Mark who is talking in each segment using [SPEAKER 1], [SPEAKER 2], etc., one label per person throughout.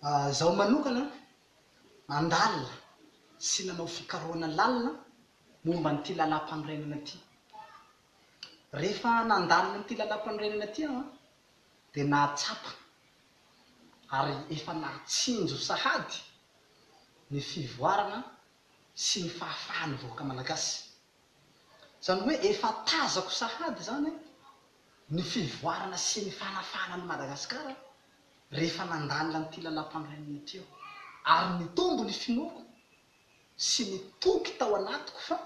[SPEAKER 1] Izaho manokana nandalina sy nanao fikarohana lalina momba an'ity lalàmpanorenana ity. Rehefa nandalina an'ity lalàmpanorenana ity aho dia nahatsapa ary efa nahatsinjo sahady ny fivoarana sy ny fahafahan'ny vahoaka malagasy. Izany hoe efa tazako sahady izany ny fivoarana sy ny fanafahana an'i Madagasikara rehefa nandalina an'ity lalàmpanorenana ity aho. Ary nitombo ny finoako sy ny toky tao anatiko fa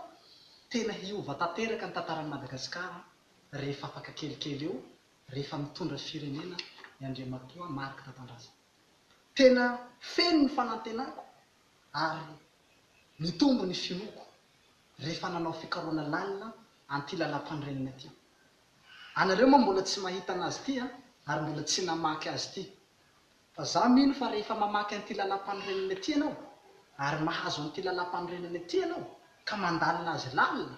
[SPEAKER 1] tena hiova tanteraka ny tantaran'i Madagasikara rehefa afaka kelikely eo, rehefa mitondra firenena i Andriamatoa Marc Tatandraza. Tena feno ny fanantenako ary nitombo ny finoako rehefa nanao fikarohana lalina an'ity lalàmpanorenana ity. Anareo moa mbola tsy mahita anazy ity an, ary mbola tsy namaky azy ity. Fa za mino fa rehefa mamaky an'ity lalàmpanorenana ity ianao, ary mahazo an'ity lalàmpanorenana ity ianao, ka mandalina azy lalina,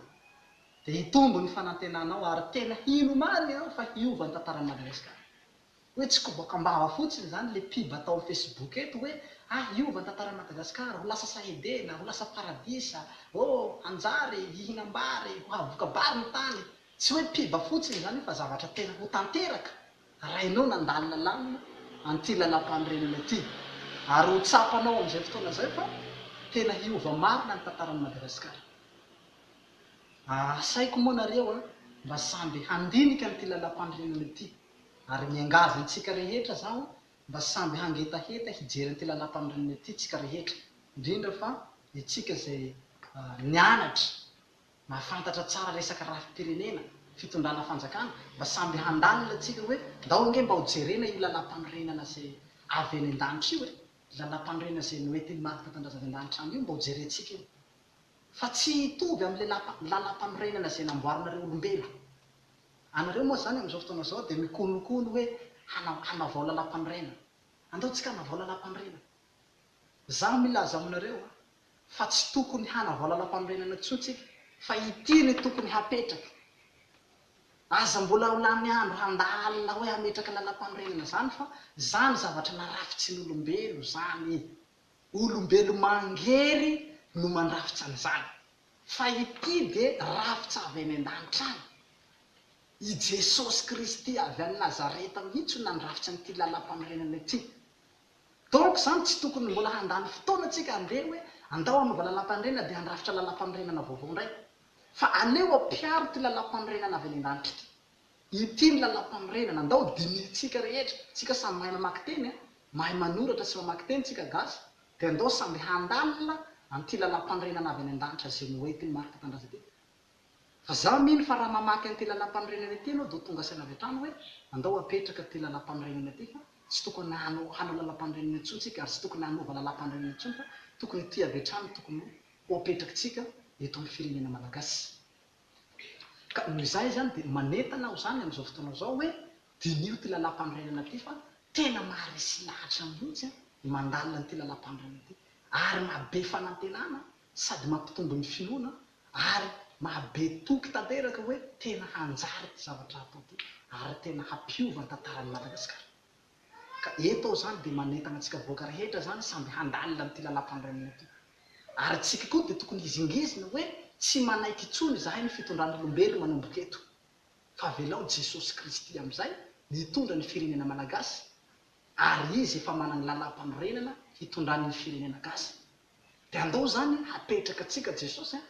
[SPEAKER 1] dia hitombo ny fanantenanao ary tena hino marina ianao fa hiova ny tantaran'i Madagasikara. Hoe tsy kobaka am-bava fotsiny izany le pub atao am facebook eto hoe ah hiova ny tantaran'i Madagasikara, ho lasa saha Edena, ho lasa paradisa, oh hanjary hihinam-bary, ho havoka-bary ny tany. Tsy hoe pub fotsiny izany io fa zavatra tena ho tanteraka raha ianao nandalina lalina an'ity lalam-panorenana ity. Ary ho tsapanao amin'izay fotoana izay fa tena hiova marina ny tantaran'i Madagasikara. Asaiko moa nareo mba samby handinika an'ity lalam-panorenana ity. Ary miangavy antsika rehetra zaho mba samby hangetaheta hijery an'ity lalam-panorenana ity tsika rehetra, indrindra fa itsika izay nianatra, mahafantatra tsara resaka rafi-pirenena, fitondrana fanjakana, mba samby handalina tsika hoe ndao ange mba ho jerena io lalam-panorenana izay avy any an-danitra io e, lalam-panorenana izay noentin'i Marc Tatandraza avy an-danitra any io mba ho jerentsika io. Fa tsy hitovy amin'ilay lalam-panorenana izay namboarinareo olombelo. Anareo moa izany amin'izao fotoana izao dia mikonokono hoe hanavao lalampanorenana. Andao tsika hanavao lalampanorenana. Izaho milaza aminareo fa tsy tokony hanavao lalampanorenana intsony tsika fa ity no tokony hapetraka. Aza mbola ho lany andro handalina hoe hametraka lalampanorenana izany fa izany zavatra narafitsin'olombelo izany. Olombelo mangery no mandrafitra an'izany. Fa ity dia rafitra avy any an-danitra any. I Jesosy Kristy avy any Nazareta mihitsy no nandrafitra an'ity lalam-panorenana ity. Donc izany tsy tokony mbola handany fotoana tsika handeha hoe andao hanova lalam-panorenana dia handrafitra lalam-panorenana vaovao indray. Fa aleo ampiaro ity lalam-panorenana avy any an-danitra ity. Ity ny lalam-panorenana, andao dinihintsika rehetra, tsika samy mahay mamaky teny an, mahay manoratra sy mamaky teny tsika gasy, dia andao samby handalina an'ity lalam-panorenana avy any an-danitra izay noentin'i Marc Tandraza ity. Fa za mino fa raha mamaky an'ity lalam-panorenana ity ianao dia ho tonga saina avy hatrany hoe andao apetraka ity lalam-panorenana ity fa tsy tokony hanao hanao lalam-panorenana intsony tsika ary tsy tokony hanova lalam-panorenana intsony fa tokony ity avy hatrany no tokony ho apetrakitsika eto amin'ny firenena malagasy. Ka noho izay izany dia manentana aho izany amin'izao fotoana izao hoe diniho ity lalàmpanorenana ity fa tena maharesy lahatra mihitsy ny mandalina an'ity lalàmpanorenana ity ary mahabe fanantenana sady mampitombo ny finoana ary mahabe toky tanteraka hoe tena hanjary ity zavatra atao ity ary tena hampiova ny tantaran'i Madagasikara. Ka eto aho izany dia manentana antsika vahoaka rehetra izany samby handalina an'ity lalàmpanorenana ity. Ary tsika koa dia tokony hizingizina hoe tsy manaiky intsony izahay ny fitondran'olombelo manomboka eto. Fa avelao Jesosy Kristy amin'izay ny hitondra ny firenena Malagasy ary Izy efa manana lalàmpanorenana hitondrany ny firenena gasy. Dia andao izany hapetraka tsika Jesosy an!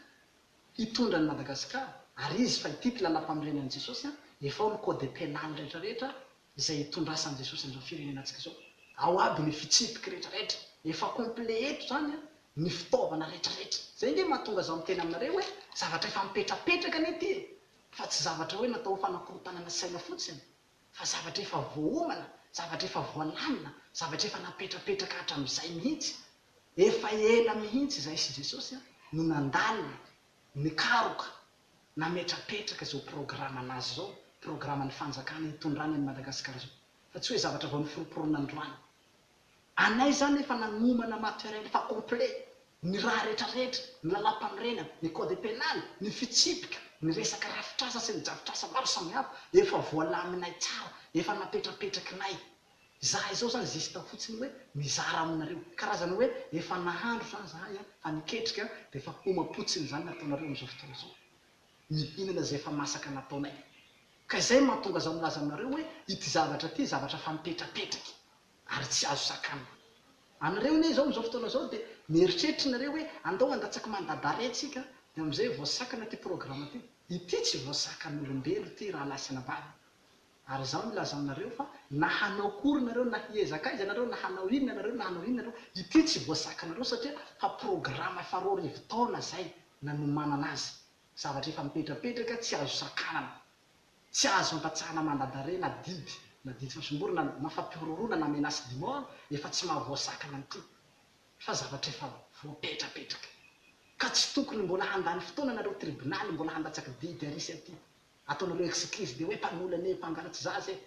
[SPEAKER 1] hitondra an'i Madagasikara ary Izy fa ity ty lalàmpanorenan'i Jesosy an! efa ao ny code pénal rehetra rehetra izay itondrasan'i Jesosy an'izao firenenantsika izao. Ao aby ny fitsipiky rehetra rehetra. Efa complet eto izany an, ny fitaovana rehetra rehetra. Izay ange mahatonga zaho miteny aminareo hoe zavatra efa mipetrapetraka anie ity e! Fa tsy zavatra hoe natao ho fanakorontanana saina fotsiny, fa zavatra efa voaomana, zavatra efa voalamina, zavatra efa napetrapetraka hatramin'izay mihitsy. Efa ela mihitsy izahay sy Jesosy no nandalina, nikaroka, nametrapetraka izao programan'azy izao, programan'ny fanjakana hitondrany an'i Madagasikara izao, fa tsy hoe zavatra vao noforomporonina androany. Anay izany efa nagnomana matériel efa complet, ny raha rehetrarehetra, ny lalàmpanorenana, ny code pénal, ny fitsipika, ny resaka rafitr'asa sy ny drafitr'asa maro samihafa, efa voalaminay tsara, efa napetrapetrakinay. Izahay izao izany juste fotsiny hoe mizara aminareo. Karazana hoe efa nahandro izany izahay an, fa niketrika dia efa homam-potsiny izany ny ataonareo amin'izao fotoana izao. Mihinana izay efa masaka nataonay. Ka izay no mahatonga izaho milaza aminareo hoe ity zavatra ity zavatra efa mipetrapetraka ary tsy azo sakanina. Anareo anie izao amin'izao fotoana izao dia mieritreritra nareo hoe andao handatsaky mandat d'arrêt tsika dia amin'izay voasakana ity programme ity. Ity tsy voasakan'olombelo ity rahalahy sy anabavy. Ary izaho milaza aminareo fa na hanao akory nareo na hiezaka aiza nareo na hanao inona nareo na hanao inona nareo ity tsy voasakanareo satria fa programme efa 2000 taona izay nanomanana azy. Zavatra efa mipetrapetraka tsy azo sakanana. Tsy azo andatsahana mandat d'arrêt na didy, na didy fampisamborana na fampihorohoroana na menace de mort efa tsy mahavoasakana an'ity fa zavatra efa voapetrapetraka. Ka tsy tokony mbola handany fotoana nareo tribonaly mbola handatsaky didy ary sy aty. Ataonareo excuse dia hoe mpanolana e, mpangalatsy zaza e.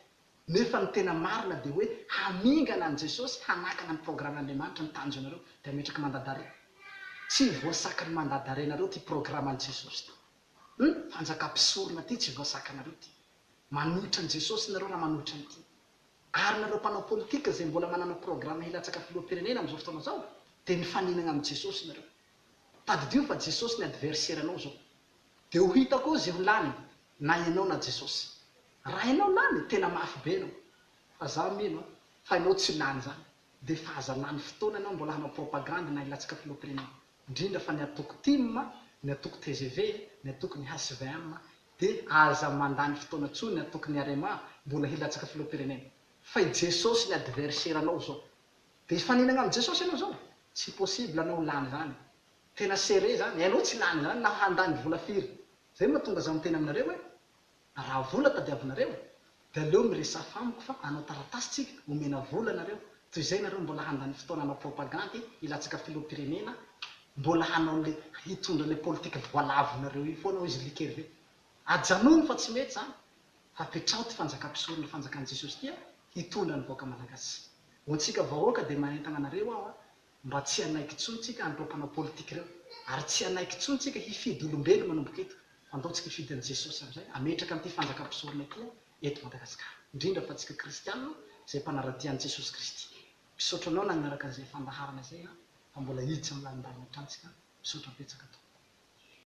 [SPEAKER 1] Nefa ny tena marina dia hoe hamingana an'i Jesosy hanakana ny programan'Andriamanitra ny tanjonareo dia hametraka mandat d'arrêt. Tsy voasakan'ny mandat d'arrêt nareo ity programan'i Jesosy ity. Hum, fanjakam-pisorona ity tsy voasakanareo ity. Manohitra an'i Jesosy nareo raha manohitra an'ity. Ary nareo mpanao politika izay mbola manana programa hilatsaka filoham-pirenena amin'izao fotoana izao dia mifaninana amin'i Jesosy nareo. Tadidio fa Jesosy ny adversaire anao izao. Dia ho hitako eo izay ho lany na ianao na Jesosy. Raha ianao lany, tena mafy be ianao. Fa za mino an, fa ianao tsy lany zany. Dia efa aza lany fotoana ianao mbola hanao propagandy na hilatsaka filoham-pirenena. Indrindra fa ny antoko tim, ny antoko tgv, ny antoko ny hvm, dia aza mandany fotoana intsony ny antoko ny arema mbola hilatsaka filoham-pirenena. Fa i Jesosy ny adversaire anao zao. Dia hifaninana amin'i Jesosy ianao zao? Tsy possible anao ho lany zany. Tena serré zany. Ianao tsy lany zany na handany vola firy. Zay mahatonga za miteny aminareo hoe raha vola tadiavinareo dia aleo miresafa amiko fa hanao taratasy tsika, omena vola nareo, toy izay nareo mbola handany fotoana hanao propagandy hilatsaka filoham-pirenena, mbola hanao le hitondra le politique voalavonareo io foana hoy izy Luc Hervé. Ajanony fa tsy mety zany fa apetraho ty fanjakam-pisorona fanjakan'i Jesosy ty hitondra ny vahoaka malagasy. Ho antsika vahoaka dia manentana anareo aho Mba tsy hanaiky intsony tsika an'ireo mpanao politika ireo, ary tsy hanaiky intsony tsika hifidy olombelo manomboka eto, fa ndao tsika hifidy an'i Jesosy amin'izay, hametraka an'ity fanjakam-pisorona ity eto Madagasikara, indrindra fa tsika kristiana izay mpanaradia an'i Jesosy Kristy. Misaotra anao nagnaraka an'izay fandaharana izay an, fa mbola hiditra amin'ny lalindalina hatrany tsika, misaotra betsaka tompoko.